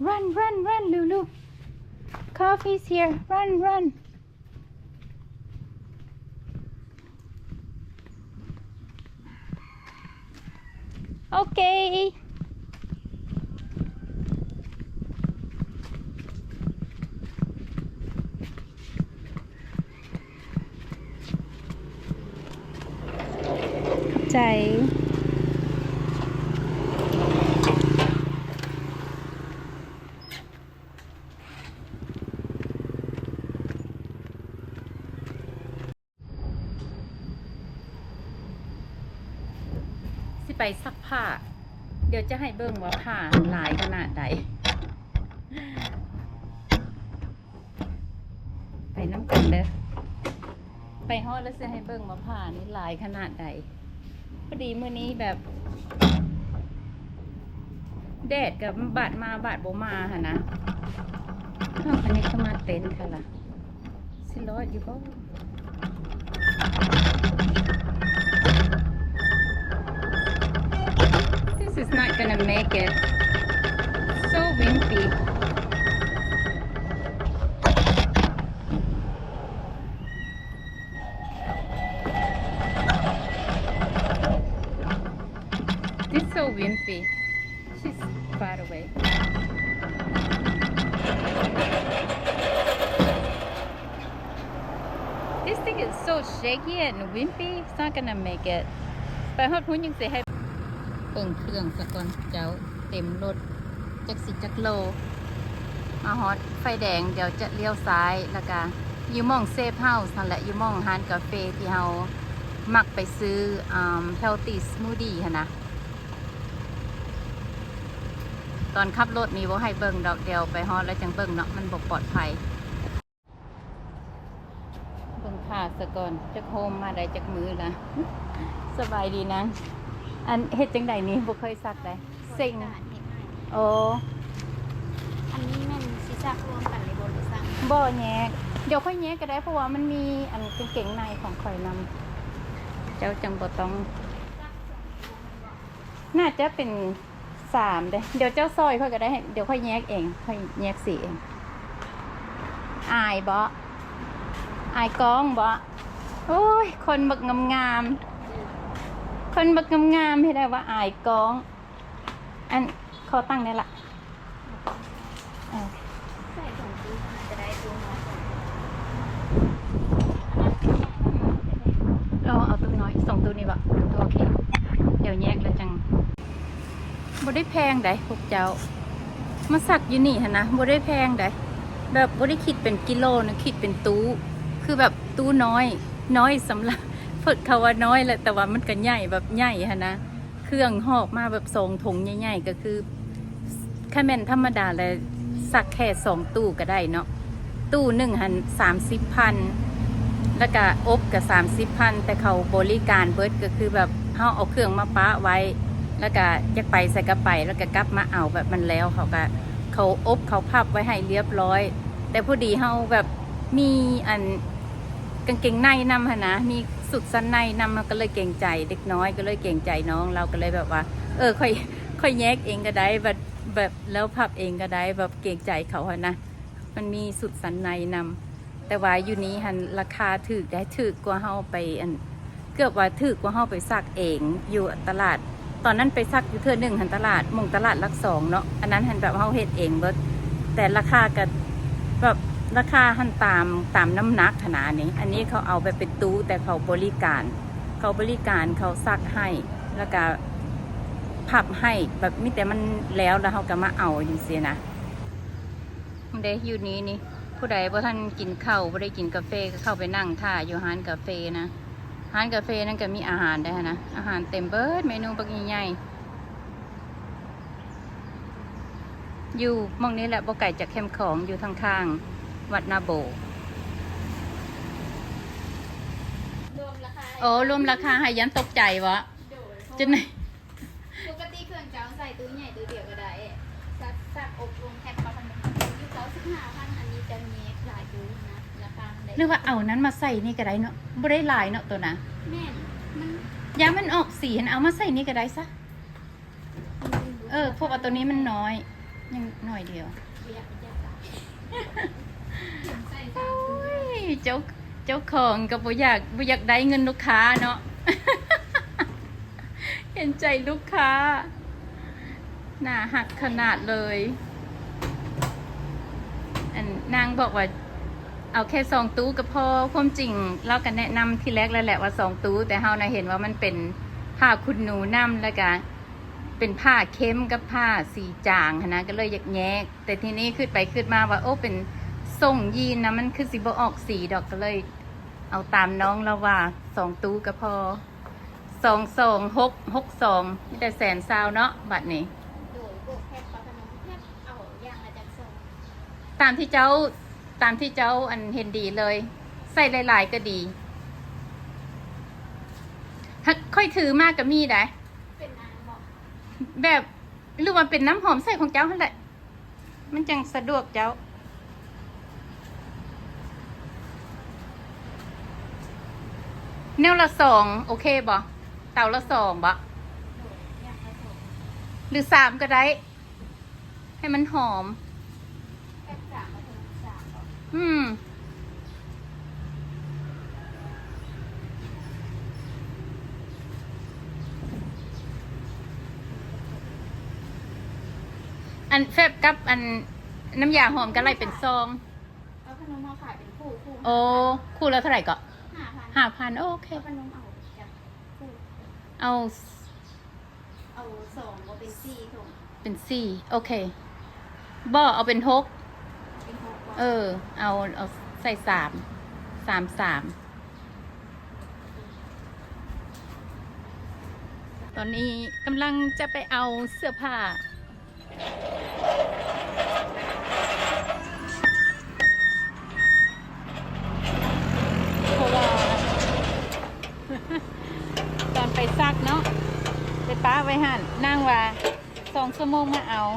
Run, run, run, Lulu. Coffee's here. Run, run. Okay. ໃຈ ຊິໄປຊັກຜ້າ ດຽວຈະໃຫ້ເບິ່ງວ່າຜ້າຫຼາຍຂະໜາດໃດ. ໄປນຳກັນເດີ. ໄປຮອດແລ້ວຊິໃຫ້ເບິ່ງວ່າຜ້ານີ້ຫຼາຍຂະໜາດໃດ. ພໍດີມື້ນີ້ແບບ ແດດກໍບາດມາບາດບໍ່ມາຫັ້ນນະ. ອ້າວ ອັນນີ້ກໍມາເຕັນແທ້ລະ. ຊິລອດຢູ່ບໍ່? This is not gonna make it. So wimpy. This so wimpy. She's far away. This thing is so shaky and wimpy. It's not gonna make it. ໄປຮອດພຸ້ນຍັງຊິໃຫ້ ເບິ່ງເຄື່ອງສາກ່ອນເຈົ້າ. ເຕັມລົດ ຈັກຊິຈັກໂລ. ມາຮອດໄຟແດງ ດຽວຈະລ້ຽວຊ້າຍ ແລ້ວກະຢູ່ໝ່ອງ Safe House ຫັ້ນແຫຼະ ຢູ່ໝ່ອງຮ້ານກາເຟທີ່ເຮົາມັກໄປຊື້ ອາ healthy smoothie ຫັ້ນນະ. ຕອນຂັບລົດນີ້ບໍ່ໃຫ້ເບິ່ງດອກ ດຽວໄປຮອດແລ້ວຈັ່ງເບິ່ງເນາະ ມັນບໍ່ປອດໄພ. ເບິ່ງຜ້າສາກ່ອນ ຈັກໂຮມມາໄດ້ຈັກມື້ລະ. ສະບາຍດີນາງ. ອັນ ເຮັດຈັ່ງໃດນີ້ ບໍ່ເຄີຍຊັກໃດ. ເສັງ. ໂອ້ ອັນນີ້ແມ່ນຊິຊັກລວມກັນເລີຍບໍ່ ຫຼືຊັກ? ບໍ່ແຍກ ດຽວຂ້ອຍແຍກກໍໄດ້ ເພາະວ່າມັນມີອັນກາງເກງໃນຂອງຂ້ອຍນຳ ເຈົ້າຈັ່ງບໍ່ຕ້ອງ. ໜ້າຈະເປັນ ສາມເດ້. ດຽວເຈົ້າຊ່ອຍຂ້ອຍກໍໄດ້ ດຽວຂ້ອຍແຍກເອງ ຂ້ອຍແຍກສີເອງ. ອາຍບໍ? ອາຍກ້ອງບໍ? ໂອ້ຍ ຄົນບັກງາມໆ ຄົນບັກງາມໆ ເຮັດໃຫ້ວ່າອາຍກ້ອງ. ອັນ ຂໍຕັ້ງແດ່ລະ. ເອີ ໃສ່ສອງຕູ້ ມັນຈະໄດ້ຕູ້ນ້ອຍ ເອົາຕູ້ນ້ອຍ ສອງຕູ້ນີ້ບໍ? ໂອເຄ ດຽວແຍກແລ້ວຈັ່ງ. ບໍ່ໄດ້ແພງໃດພວກເຈົ້າ ມາຊັກຢູ່ນີ້ຫັ້ນນະ ບໍ່ໄດ້ແພງໃດ ແບບບໍ່ໄດ້ຄິດເປັນກິໂລນະ ຄິດເປັນຕູ້ ຄືແບບຕູ້ນ້ອຍ ນ້ອຍສຳລັບ ເພິ່ນເຂົາວ່ານ້ອຍແຫຼະ ແຕ່ວ່າມັນກໍໃຫຍ່ ແບບໃຫຍ່ຫັ້ນນະ. ເຄື່ອງຫອບມາແບບສອງຖົງໃຫຍ່ໆ ກໍຄື ຄັນແມ່ນທຳມະດາແລ້ວ ຊັກແຄ່ສອງຕູ້ກໍໄດ້ເນາະ. ຕູ້ໜຶ່ງຫັ້ນສາມສິບພັນ ແລ້ວກະອົບກະສາມສິບພັນ ແຕ່ເຂົາບໍລິການເບິດ ກໍຄືແບບເຮົາເອົາເຄື່ອງມາປະໄວ້ ແລ້ວກະຢາກໄປໃສກໍໄປ ແລ້ວກະກັບມາເອົາ ແບບມັນແລ້ວ ເຂົາກະ ເຂົາອົບເຂົາພັບໄວ້ໃຫ້ລຽບລ້ອຍ. ແຕ່ພໍດີເຮົາແບບມີອັນກາງເກງໃນນຳຫັ້ນນະ ມີສຸດຊັ້ນໃນນຳ ເຮົາກໍເລີຍເກງໃຈເດັກນ້ອຍ ກໍເລີຍເກງໃຈນ້ອງ ລາວກໍເລີຍແບບວ່າ ເອີ ຂ້ອຍ ຂ້ອຍແຍກເອງກໍໄດ້ ແບບ ແບບລາວພັບເອງກໍໄດ້ ແບບເກງໃຈເຂົາຫັ້ນນະ ມັນມີສຸດຊັ້ນໃນນຳ. ແຕ່ວ່າຢູ່ນີ້ຫັ້ນລາຄາຖືກໃດ໋ ຖືກກວ່າເຮົາໄປອັນ ເກືອບວ່າຖືກກວ່າເຮົາໄປສັກເອງຢູ່ຕະຫຼາດ. ຕອນນັ້ນໄປສັກຢູ່ເທື່ອໜຶ່ງຫັ້ນ ຕະຫຼາດ ໝ່ອງຕະຫຼາດຫຼັກສອງເນາະ ອັນນັ້ນຫັ້ນແບບເຮົາເຮັດເອງເບິດ ແຕ່ລາຄາກໍແບບລາຄາຫັ້ນຕາມ ຕາມນ້ຳໜັກຫັ້ນນະ. ອັນນີ້ ອັນນີ້ເຂົາເອົາແບບເປັນຕູ້ ແຕ່ເຂົາບໍລິການ ເຂົາບໍລິການ ເຂົາສັກໃຫ້ ແລ້ວກໍພັບໃຫ້ ແບບມີແຕ່ມັນແລ້ວ ແລ້ວເຮົາກໍມາເອົາຈັ່ງຊີ້ນະ. ເດ້ ຢູ່ນີ້ນີ້ ຜູ້ໃດບໍ່ທັນກິນເຂົ້າ ບໍ່ໄດ້ກິນກາເຟ ກໍເຂົ້າໄປນັ່ງຖ້າຢູ່ຮ້ານກາເຟນະ. ຮ້ານກາເຟນັ້ນກໍມີອາຫານໄດ້ຫັ້ນນະ ອາຫານເຕັມເບິດ ເມນູບັກໃຫຍ່ໆ. ຢູ່ໝ່ອງນີ້ແຫຼະ ບໍ່ໄກຈາກແຄມຂອງ ຢູ່ທາງຂ້າງວັດນາໂບ. ລວມລາຄາ ໂອ້ ລວມລາຄາໃຫ້ ຢ້ານຕົກໃຈບໍ? ໂດຍ ຈັ່ງໃດ? ປົກກະຕິເຄື່ອງເຈົ້າໃສ່ຕູ້ໃຫຍ່ຕູ້ດຽວກໍໄດ້ ສັກ ສັກອົບລົງແທັບເຂົ້າພັນໜຶ່ງ ຢູ່ເກົ້າສິບຫ້າພັນ ອັນນີ້ເຈົ້າແຍກຫຼາຍຕູ້ນະ ລາຄາມັນໄດ້ ຫຼືວ່າເອົານັ້ນມາໃສ່ນີ້ກໍໄດ້ເນາະ ບໍ່ໄດ້ຫຼາຍເນາະໂຕນະ. ແມ່ນ ມັນ ຢ້ານມັນອອກສີຫັ້ນ ເອົາມາໃສ່ນີ້ກໍໄດ້ຊະ. ເອີ ເພາະວ່າໂຕນີ້ມັນນ້ອຍ ຍັງໜ້ອຍດຽວ. ໂອ້ຍ ເຈົ້າ ເຈົ້າຂອງກໍບໍ່ຢາກ ບໍ່ຢາກໄດ້ເງິນລູກຄ້າເນາະ. ເຫັນໃຈລູກຄ້າ ໜ້າຮັກຂະໜາດເລີຍ. ອັນ ນາງບອກວ່າເອົາແຄ່ສອງຕູ້ກໍພໍ. ຄວາມຈິງລາວກໍແນະນຳທີແລກແລ້ວແຫຼະວ່າສອງຕູ້, ແຕ່ເຮົານະເຫັນວ່າມັນເປັນຜ້າຂຸນໜູນຳ ແລ້ວກະເປັນຜ້າເຂັ້ມກັບຜ້າສີຈາງຫັ້ນນະ ກໍເລີຍຢາກແຍກ. ແຕ່ທີນີ້ຄິດໄປຄິດມາວ່າ ໂອ້ ເປັນສົ້ງຢີນນະ ມັນຄືຊິບໍ່ອອກສີດອກ, ກໍເລີຍເອົາຕາມນ້ອງລາວວ່າ ສອງຕູ້ກໍພໍ. ສອງສອງຫົກຫົກສອງ ມີແຕ່ແສນຊາວເນາະ ບັດນີ້. ໂດຍ ບວກແທັກ ປ້າພະນົມ ແທັກເອົາຢ່າງລະຈັກຊົງ? ຕາມທີ່ເຈົ້າ ຕາມທີ່ເຈົ້າ ອັນ ເຫັນດີເລີຍ, ໃສ່ຫຼາຍໆກໍດີ. ຫາກຂ້ອຍຖືມາກໍມີໃດ໋. ເປັນອັນບໍ? ແບບ ຫຼືວ່າເປັນນ້ຳຫອມໃສ່ຂອງເຈົ້າຫັ້ນແຫຼະ. ມັນຈັ່ງສະດວກເຈົ້າ. ແນວລະສອງໂອເຄບໍ່? ເຕົາລະສອງບໍ່? ຫຼືສາມກໍໄດ້ ໃຫ້ມັນຫອມ. ອືມ. ອັນແຟບກັບອັນນ້ຳຢາຫອມກໍໄລ່ເປັນຊອງ. ເອົາຂະໜົມເຮົາຂາຍເປັນຄູ່ ຄູ່ ໂອ້ ຄູ່ລະເທົ່າໃດເກາະ? ຫ້າພັນ ຫ້າພັນ ໂອເຄ. ເອົາຂະໜົມເອົາຈັກຄູ່? ເອົາ ເອົາສອງບໍ່ ເປັນສີ່ຖົງ. ເປັນສີ່ ໂອເຄ. ບໍ່ ເອົາເປັນຫົກ. ເປັນຫົກບໍ່? ເອີ ເອົາ ເອົາໃສ່ສາມ ສາມສາມ. ຕອນນີ້ກຳລັງຈະໄປເອົາເສື້ອຜ້າ ເພາະວ່າຕອນໄປຊັກເນາະ ໄປປະໄວ້ຫັ້ນ ນາງວ່າສອງຊົ່ວໂມງມາເອົາ.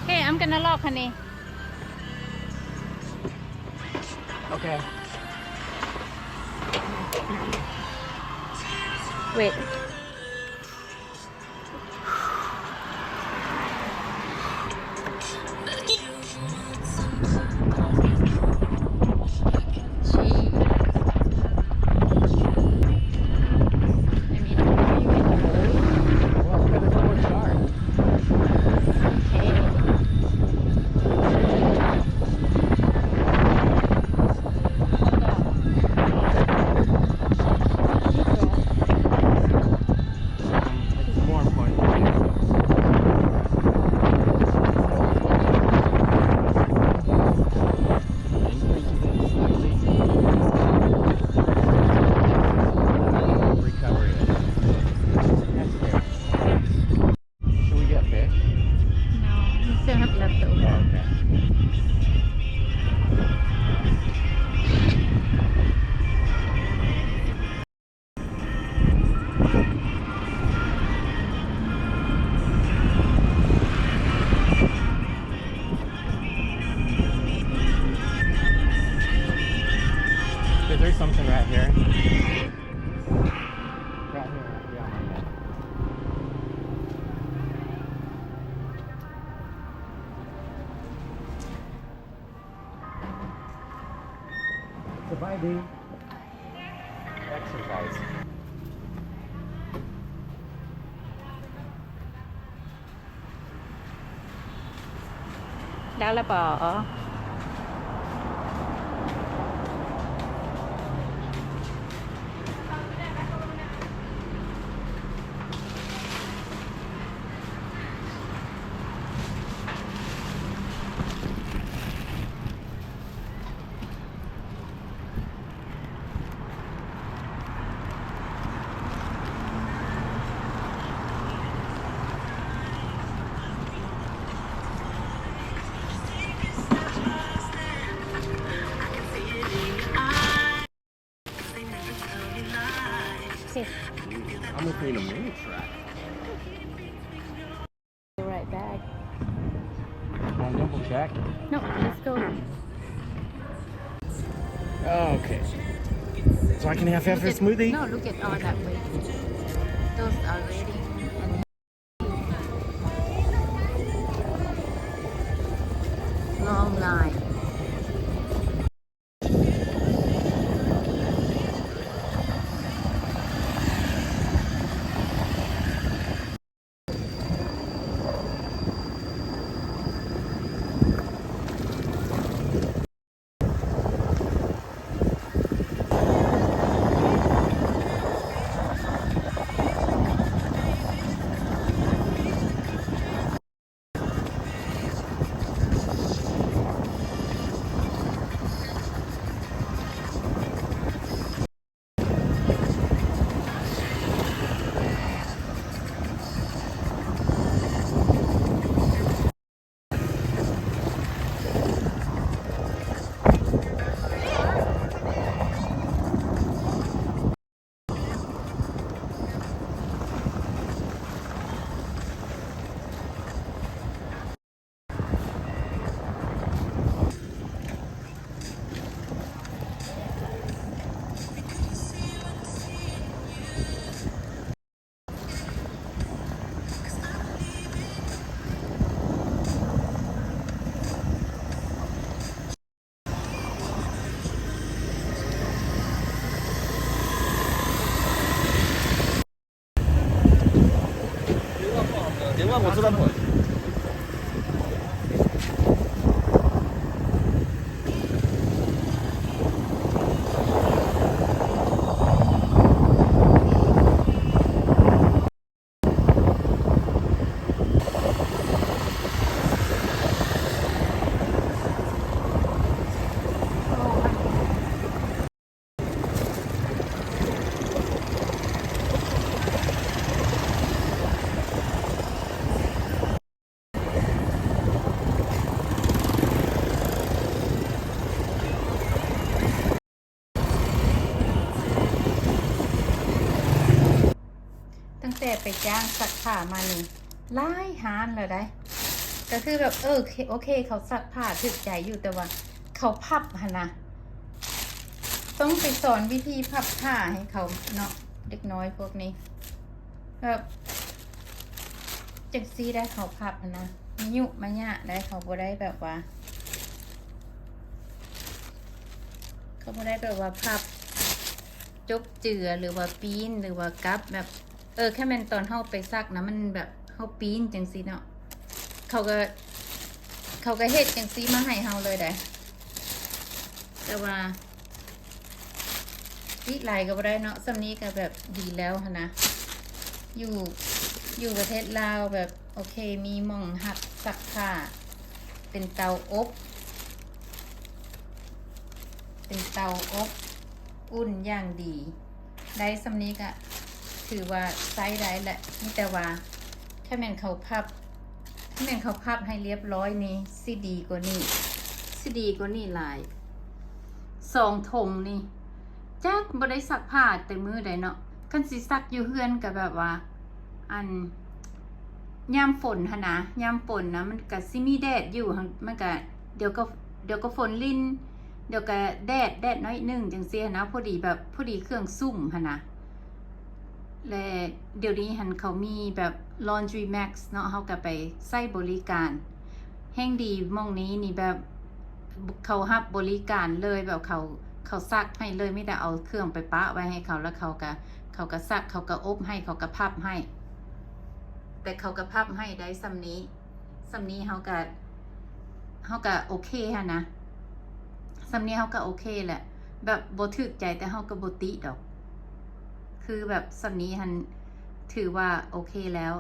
Hey, I'm gonna lock, honey. Okay. Wait. Um, it's more important to me. Increases it slightly. Recovery. That's fair. Should we get fish? No, we still have leftovers. Oh, okay. Is there something right here? Right here. Yeah, right there. Goodbye, D. Exercise. ໄດ້ແລ້ວບໍ? Okay. I'm gonna clean a mini track. The right bag. Wanna double check? No, let's go. Okay. So I can have half a smoothie? No, look at all that way. Those are ready. And Nine. ຕັ້ງແຕ່ໄປຈ້າງຊັກຜ້າມານີ້ ຫຼາຍຮ້ານແລ້ວໃດ໋ ກໍຄືແບບ ເອີ ໂອເຄ ໂອເຄ ເຂົາຊັກຜ້າຖືກໃຈຢູ່ ແຕ່ວ່າເຂົາພັບຫັ້ນນະ ຕ້ອງໄປສອນວິທີພັບຜ້າໃຫ້ເຂົາເນາະ ເດັກນ້ອຍພວກນີ້ ແບບ ຈັ່ງຊີ້ໄດ໋ ເຂົາພັບຫັ້ນນະ ມາຍຸມາຍະໄດ໋ ເຂົາບໍ່ໄດ້ແບບວ່າ ເຂົາບໍ່ໄດ້ແບບວ່າພັບ ຈົກເຈືອ ຫຼືວ່າປີ້ນ ຫຼືວ່າກັບແບບ ເອີ ແຄ່ແມ່ນຕອນເຮົາໄປຊັກນະ ມັນແບບເຮົາປີ້ນຈັ່ງຊີ້ເນາະ ເຂົາກໍ ເຂົາກໍເຮັດຈັ່ງຊີ້ມາໃຫ້ເຮົາເລີຍໃດ໋ ແຕ່ວ່າ ອີກຫຼາຍກໍບໍ່ໄດ້ເນາະ ສ່ຳນີ້ກໍແບບດີແລ້ວຫັ້ນນະ ຢູ່ ຢູ່ປະເທດລາວແບບ ໂອເຄ ມີໝ່ອງຮັກຊັກຜ້າ ເປັນເຕົາອົບ ເປັນເຕົາອົບອຸ່ນຢ່າງດີ ໄດ້ສ່ຳນີ້ກະຖືວ່າໃຊ້ໄດ້ແຫຼະ ມີແຕ່ວ່າຖ້າແມ່ນເຂົາພັບ ຖ້າແມ່ນເຂົາພັບໃຫ້ລຽບຮ້ອຍນີ້ ຊິດີກວ່ານີ້ ຊິດີກວ່ານີ້ຫຼາຍ ສອງຖົງນີ້ ຈັກບໍ່ໄດ້ຊັກຜ້າແຕ່ມື້ໃດເນາະ ຄັນຊິຊັກຢູ່ເຮືອນກະແບບວ່າ ອັນ ຍາມຝົນຫັ້ນນະ ຍາມຝົນນະ ມັນກະຊິມີແດດຢູ່ ມັນກະ ດຽວກໍ ດຽວກໍຝົນລິນ ດຽວກະແດດ ແດດໜ້ອຍໜຶ່ງຈັ່ງຊີ້ຫັ້ນນະ ພໍດີແບບ ພໍດີເຄື່ອງຊຸ່ມຫັ້ນນະ ແລະ ດຽວນີ້ຫັ້ນເຂົາມີແບບ Laundry Max ເນາະ ເຮົາກະໄປໃຊ້ບໍລິການ ແຮ່ງດີໝ່ອງນີ້ນີ້ແບບ ເຂົາຮັບບໍລິການເລີຍ ແບບເຂົາ ເຂົາຊັກໃຫ້ເລີຍ ມີແຕ່ເອົາເຄື່ອງໄປປະໄວ້ໃຫ້ເຂົາ ແລ້ວເຂົາກະ ເຂົາກະຊັກ ເຂົາກະອົບໃຫ້ ເຂົາກະພັບໃຫ້ ແຕ່ເຂົາກະພັບໃຫ້ໄດ້ສ່ຳນີ້ ສ່ຳນີ້ເຮົາກະ ເຮົາກະໂອເຄຫັ້ນນະ ສ່ຳນີ້ເຮົາກະໂອເຄແຫຼະ ແບບບໍ່ຖືກໃຈ ແຕ່ເຮົາກະບໍ່ຕິດອກ ຄືແບບສ່ຳນີ້ຫັ້ນ ຖືວ່າໂອເຄແລ້ວ.